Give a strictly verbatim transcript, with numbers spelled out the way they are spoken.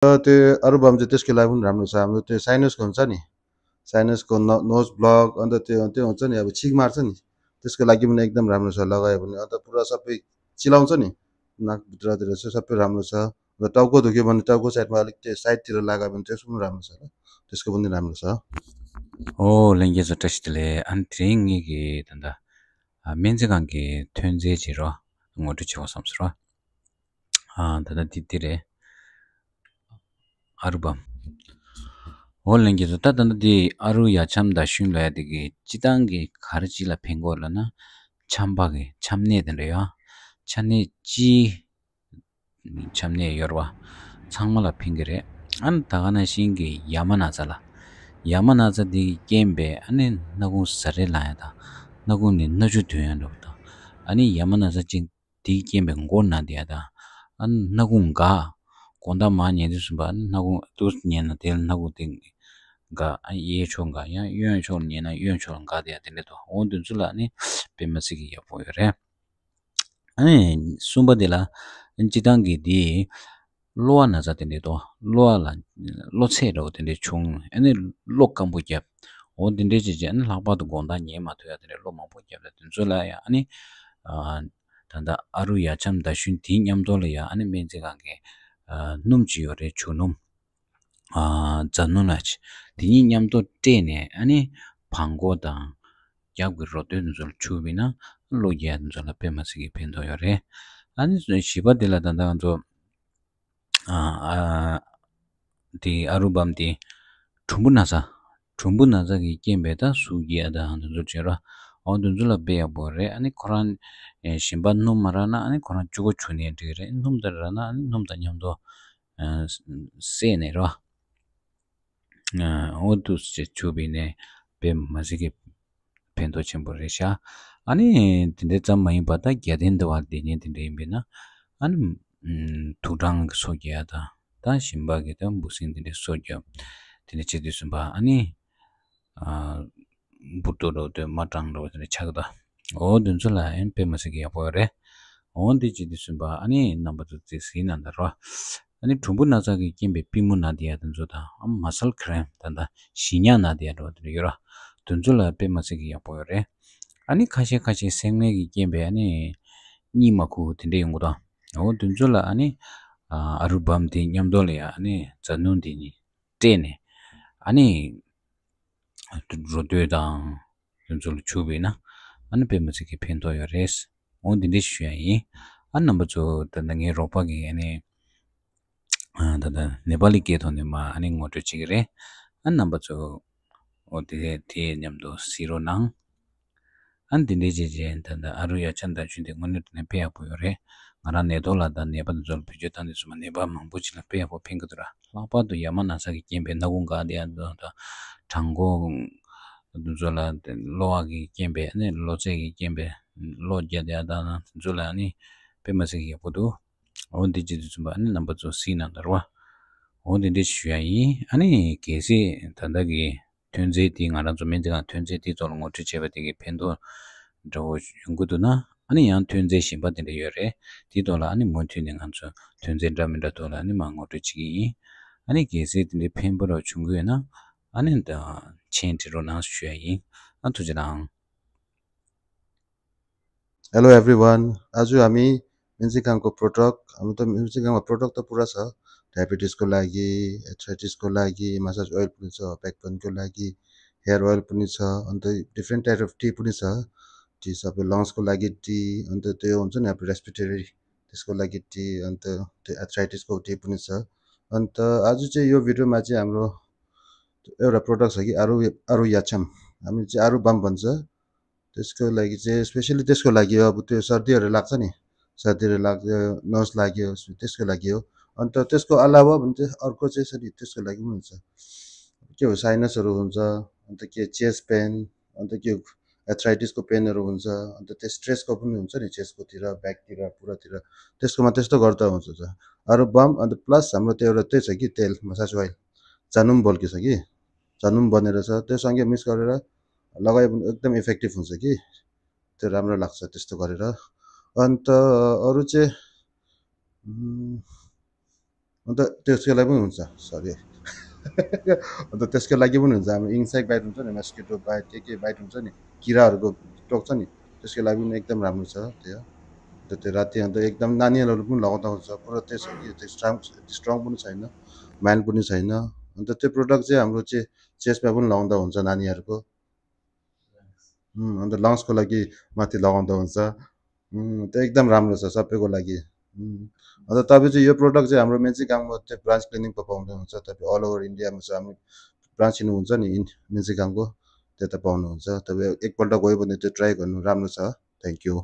त्यो अरू बाम चाहिँ त्यसको लागि पनि राम्रो छ। हाम्रो त्यो साइनसको हुन्छ नि, साइनसको, नोज ब्लक, अन्त त्यो त्यो हुन्छ नि, अब छिक मार्छ नि, त्यसको लागि पनि एकदम राम्रो छ लगायो भने। अन्त पुरा सबै चिलाउँछ नि, नाकभित्रतिर चाहिँ सबै राम्रो छ। र टाउको दुख्यो भने टाउको साइडमा अलिक त्यो साइडतिर लगायो भने त्यसको पनि राम्रो छ ल, त्यसको पनि राम्रो छ। ཨོ་ལྷན་རྒྱས་ཚོ་བཀྲ་ཤིས་བདེ་ལེགས། ཨ་ནི་དེ་རིང་ངེད་ཀྱི་ད་ལྟ་ཨ་སྨན་རྩིས་ཁང་གི་ཐོན་རྫས་ཅིག་རོ་ངོ་སྤྲོད་བྱེད་དགོས་བསམ་སོང་རོ། ཨ་ད་ལྟ་འདི་འདི་རེད། ཨ་རུ་བམ། ཨོ་ལྷན་རྒྱས་ཚོ། ད་ད་ལྟ་འདི་ཨ་རུ་ཡ་འཆམ་དང་ཤུན་ལབ་ཡ་དེ་གི་སྤྱི་བཏང་གི་ག་རེ་ཅིག་ལ་ཕན་གོ་ལབ་ན། འཆམ་པ་གི་འཆམ་ནད་དེ་འདྲ་ཡོད། འཆམ་ནད་ཅི། འཆམ་ནད་ཡོད་རེད་བ། ཚང་མ་ལ་ཕན་གི་རེད། ཨ་ནི་ད་ག་ནང་བཞིན་གི་ཡ་མ་ན་ཚ་ལ། ཡ་མ་ན་ཚ་འདི་རྐྱེན་པས་ཨ་ནི་སྣ་ཁུང་ཟ་རེ་ལངས་ཡ་དང་། སྣ་ཁུང་ནས་སྣ་ཆུ་ཐོན་ཡ་འདྲ་བོ་དང་། ཨ་ནི་ཡ་མ་ན་ཚ་ཅིག་འདི་རྐྱེན་པས་མགོ་ན་བསྡད་ཡ་དང་། ཨ་ནི་སྣ་ཁུང་འགག་དགོང་དག་མར་ཉལ་དུས་ཙམ་པ་ཨ་ནི་སྣ་ཁུང་དུ་ཉལ་ན་དེ་ལ་སྣ་ཁུང་དེ་འགག་ཨ་གཡས་ཕྱོགས་འགག་ཡང་གཡོན་ཕྱོགས་ཉལ་ན་གཡོན་ཕྱོགས་འགག་བསྡད་ཡ་དེ་འདྲ་འདུག་འོ་དེ་ཚོ་ལ་ཨ་ནི་དཔེ་མ་སྲིད་ཀྱི་ཡག་པོ་ཡོད་རེད། ཨ་ནི་གསུམ་པ་དེ་ལ་སྤྱི་བཏང་གི་དེ་གློ་བ་ན་ཚ་དེ་འདྲ་འདུག་གློ་བ་ལ་གློ་ཚད་འདྲ་བོ་དེ་འདྲ་བྱུང་། ཨ་ནི་གློ་སྐམ་པོ་བརྒྱབ། འོ་དེ་འདྲ་བྱས་བྱས་ཨ་ནི་ལྷག་པར་དུ་དགོང་དག་ཉལ་མ་ཐུབ་ཡ་དེ་འདྲ་གློ་མང་པོ་བརྒྱབ་ཡ་དེ་ཚོ་ལ་ཡ་ཨ་ནི་ཨ་ད་ལྟ་ཨ་རུ་ཡ་འཆམ་དང་ཤུན་དེའི་མཉམ་དུ་ལ་ཡ་ཨ་ནི་སྨན་རྩིས་ཁང་གི་ཨ་སྣུམ་ཅིག་ཡོད་རེད། བྱུག་སྣུམ། ཨ་རྫ་སྣུམ་ལ་ཅིག་དེ་གཉིས་མཉམ་དུ་སྤྲད་ནས་ཨ་ནི་བྲང་ཁོག་དང་རྒྱབ་ཀྱི་རོ་སྟོད་དེ་ཚོ་ལ་བྱུག་པས་ན་གློ་རྒྱག་དེ་ཚོ་ལ་དཔེ་མ་སྲིད་ཀྱི་ཕན་ཐོགས་ཡོད་རེད། ཨ་ནི་བཞི་པ་དེ་ལ་ད་ལྟ་ང་ཚོ་ཨ་ཨ་དེ་ཨ་རུ་བམ་དེ་གྲུམ་བུ་ན་ཚ། གྲུམ་བུ་ན་ཚ་གི་རྐྱེན་པས་ད་ཟུག་རྒྱག་དང་དེ་ཚོ་བྱེད་རོ། འོ་དེ་ཚོ་ལ་དཔེ་ཡག་པོ་རེད། ཨ་ནི་ཁོ་རང་ཨེ་གཞན་པ་སྣུམ་མ་རག་ན་ཨ་ནི་ཁོ་རང་གཅིག་པོ་བྱུག་ནའི་འགྲིག་རེད། སྣུམ་དང་རག་ན་ཨ་ནི་སྣུམ་དང་མཉམ་དུ་ཨ་བསྲེས་ནས་རོ། ཨ་འོ་དེ་ཚོ་བྱུག་པས་ནས་དཔེ་མ་སྲིད་ཀྱི་ཕན་ཐོགས་ཆེན་པོ་རེད་ཤག་ཨ་ནི་དེ་འདྲ་ཙམ་མ་ཡིན་པ་ད་རྒྱ་ལྡན་འདི་བར་དེ་ཉིན་དེ་འདྲ་ཡིན་པས་ན་ཨ་ནི་ཨམ་དུག་སྦྲང་གི་སོ་རྒྱག་དང་ད་གཞན་པ་གི་ད་འབུ་སྲིན་དེ་འདྲ་སོ་རྒྱག་དེ་འདྲ་བྱེད་དུས་ཙམ་པ་ཨ་ནི་ཨ་འབུར་ཏོ་འདྲ་བོ་དེ་མ་སྦྲང་འདྲ་བོ་དེ་འདྲ་ཆགས་ད། འོ་དེ་ཚོ་ལ་ཨ་ནི་དཔེ་མ་སྲིད་ཀྱི་ཡག་པོ་རེད། འོ་འདི་བྱེད་དུས་ཙམ་པ་ཨ་ནི་རྣམ་པ་ཚོ་ཚིག་ཟིན་ན་འདར་བ། ཨ་ནི་གྲུམ་བུ་ན་ཚ་གི་རྐྱེན་པས་པུས་མོ་ན་བསྡད་ཡ་དེ་ཚོ་དང་ཨ་མ་སལ་ཁེ་རེམ་ད་ལྟ་ཞི་ཉག་ན་བསྡད་ཡ་འདྲ་བོ་དེ་འདྲ་ཡོད་ར། དེ་ཚོ་ལ་དཔེ་མ་སྲིད་ཀྱི་ཡག་པོ་ཡོད་རེད། ཨ་ནི་ཁ་ཤས་ཁ་ཤས་སྲེག་མའི་གི་རྐྱེན་པས་ཨ་ནི་གཉིད་མ་ཁུག་དེ་འདྲ་ཡོང་གི་དང་། འོ་དེ་ཚོ་ལ་ཨ་ནི་ཨ་རུ་བམ་དེ་མཉམ་དུ་ལ་ཡ་ཨ་ནི་རྫ་སྣུམ་དེ་གཉིས་སྤྲད་ནས་ཨ་ནི་རོ་སྟོད་དང་དེ་ཚོ་ལ་བྱུག་པས་ན་ཨ་ནི་དཔེ་མ་སྲིད་ཀྱི་ཕན་ཐོགས་ཡོད་རེད། འོ་འདི་འདྲ་ཞུ་ཡ་ཡིན། ཨ་རྣམ་པ་ཚོ་ད་ལྟ་ངའི་རོགས་པ་གིས་ཨ་ནི་ཨ་ད་ལྟ་ནེ་པ་ལི་སྐད་ཐོག་ནས་མ་ཨ་ནི་ངོ་སྤྲོད་བྱེད་ཀྱི་རེད། ཨ་རྣམ་པ་ཚོ་འོ་དེ་དེ་མཉམ་དུ་གཟིགས་རོགས་གནང་། ཨ་ནི་འདི་འདྲའི་བྱས་རྗེས་ད་ལྟ་ཨ་རུ་ཡ་ཆ་འདར་ཆུན་དེ་དངོས་གནས་དྲང་གནས་དཔེ་ཡག་པོ་ཡོད་རེད། ང་རང་ནད་ཐོག་ལ་དང་ནད་པ་དེ་ཚོ་ལ་བེད་སྤྱོད་བཏང་དུས་ཙམ་པ་ནད་པ་མང་པོ་ཅིག་ལ་དཔེ་ཡག་པོ་ཕན་གི་འདུག་ར། ལྷག་པར་དུ་ཡ་མ་ན་ཚ་གི་རྐྱེན་པས་སྣ་ཁུང་འགག་བསྡད་ཡ་དང་བྲང་ཁོག་དེ་ཚོ་ལ་གློ་བ་གི་རྐྱེན་པས་ཨ་ནི་གློ་ཚད་ཀྱི་རྐྱེན་པས་གློ་རྒྱག་བསྡད་ཡ་དང་དེ་ཚོ་ལ་ཨ་ནི་དཔེ་མ་སྲིད་ཀྱི་ཡག་པོ་འདུག་འོ་འདི་བྱེད་དུས་ཙམ་པ་ཨ་ནི་རྣམ་པ་ཚོ་གཟིགས་གནང་དང་ར། འོ་འདི་འདྲ་ཞུ་ཡ་ཡིན། ཨ་ནི་གལ་སྲིད་ད་ལྟ་གི་ཐོན་རྫས་དེ་ང་རང་ཚོ་སྨན་རྩིས་ཁང་ཐོན་རྫས་དེའི་ཐོག་ལ་ངོ་སྤྲོད་བྱས་པ་དེ་གི་ཕན་ཐོགས་འདྲ་བོ་ཡོང་གི་འདུག་ན་ཨ་ནི་ཡང་ཐོན་རྫས་གཞན་པ་དེ་འདྲ་ཡོད་རེད། དེའི་ཐོག་ལ་ཨ་ནི་མུ་མཐུད་ནས་ང་ཚོ་ཐོན་རྫས་འདྲ་མི་འདྲ་ཐོག་ལ་ཨ་ནི་མར་ངོ་སྤྲོད་བྱེད་ཀྱི་ཡིན། ཨ་ནི་གལ་སྲིད་དེ་འདྲའི་ཕན་པ་རོགས་བྱུང་གི་ཡོད་ན་ཨ་ནི་ད་མཆན་བྲིས་རོགས་གནང་ཞུ་ཡ་ཡིན། ཨ་ཐུགས་རྗེ་གནང་། Hello everyone, आज हामी मेन्जिकाङको प्रोडक्ट, हाम्रो त मेन्जिकाङमा प्रोडक्ट त पुरा छ। डायबिटिसको लागि, एथराइटिसको लागि मसाज ओइल पनि छ, ब्याक पेनको लागि हेयर ओइल पनि छ, अन्त डिफ्रेन्ट टाइप अफ टी पनि छ। टी सबै लङ्सको लागि टी, अन्त त्यो हुन्छ नि अब रेस्पिरेटरी, त्यसको लागि टी, अन्त त्यो एथराइटिसको टी पनि छ। अन्त आज चाहिँ यो भिडियोमा चाहिँ हाम्रो एउटा प्रोडक्ट छ कि आरु आरु याछाम, हामी चाहिँ आरु बाम भन्छ। त्यसको लागि चाहिँ स्पेसली त्यसको लागि हो। अब त्यो सर्दीहरू लाग्छ नि, सर्दीहरू लाग्यो, नोज लाग्यो, त्यसको लागि हो। अन्त त्यसको अलावा भने चाहिँ अर्को चाहिँ छ नि, त्यसको लागि पनि हुन्छ। के हो, साइनसहरू हुन्छ, अन्त के चेस्ट पेन, अन्त के हो, एथराइटिसको पेनहरू हुन्छ, अन्त त्यो स्ट्रेसको पनि हुन्छ नि, चेस्टकोतिर, ब्याकतिर, पुरातिर, त्यसकोमा त्यस्तो गर्दा हुन्छ। अरू बम अन्त प्लस हाम्रो त्यो एउटा त्यही छ कि तेल, मसाज ओइल, जानुम बोल्की छ कि, जानुम बनेर छ, त्यो सँगै मिक्स गरेर लगायो भने एकदम इफेक्टिभ हुन्छ कि, त्यो राम्रो लाग्छ त्यस्तो गरेर। अन्त अरू चाहिँ अन्त त्यसको लागि पनि हुन्छ, सरी। अन्त त्यसको लागि पनि हुन्छ, हाम्रो इन्सेक्ट बाइट हुन्छ नि, मस्किटो बाइट, के के बाइट हुन्छ नि, किराहरूको टोक्छ नि, त्यसको लागि पनि एकदम राम्रो छ त्यो। अन्त त्यो राति अन्त एकदम नानीहरूलाई पनि लगाउँदा हुन्छ, पुरा त्यसको त्यो स्ट्रङ, स्ट्रङ पनि छैन, माइल्ड पनि छैन। अन्त त्यो प्रडक्ट चाहिँ हाम्रो चाहिँ चेस्टमा पनि लगाउँदा हुन्छ नानीहरूको। उम्, अन्त लङ्सको लागि माथि लगाउँदा हुन्छ। उम्, त्यो एकदम राम्रो छ सबैको लागि। उम्, अन्त तपाईँ चाहिँ यो प्रडक्ट चाहिँ हाम्रो मेन्जिगाङमा त्यो ब्रान्च क्लिनिकमा पाउनुहुन्छ। तपाईँ अल ओभर इन्डियामा छ, हाम्रो ब्रान्च लिनुहुन्छ नि इन मेन्जिगाङको, त्यता पाउनुहुन्छ। तपाईँ एकपल्ट गयो भने त्यो ट्राई गर्नु, राम्रो छ। Thank you.